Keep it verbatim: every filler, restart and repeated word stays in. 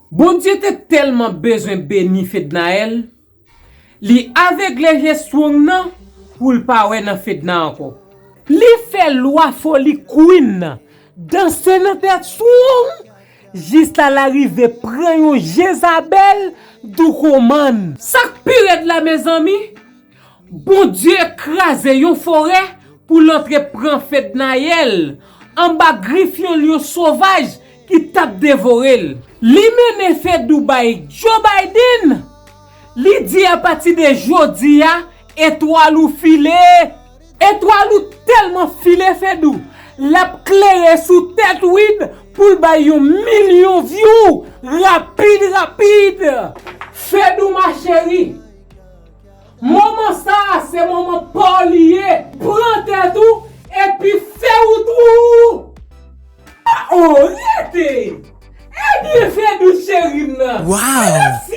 Bondye te tèlman bezwen beni Fednaelle, li avegle je Strong nan pou l pa wè nan Fedna ankò. Li fè lwa foli Queen nan danse nan tèt Strong jis la l arive pran yon Jezabèl doukomann. Sa k pi rèd la, mezanmi, Bondye kraze yon forè pou l antre pran Fednaelle anba grif yon lyon sovaj ki t ap devore l. Li mennen Fedou bay Joe Biden. Li di apati de jodi a, etwal ou file. Etwal ou tèlman file, Fedou, l ap klere sou tèt Wid pou l bay yon milyon view rapid rapid. Fedou ma chérie, moman sa a se moman pa w li ye. Pran tèt ou epi fè wout ou. Oh, rete! Ebyen, Fedou cheri m nan. Wow! Mèsi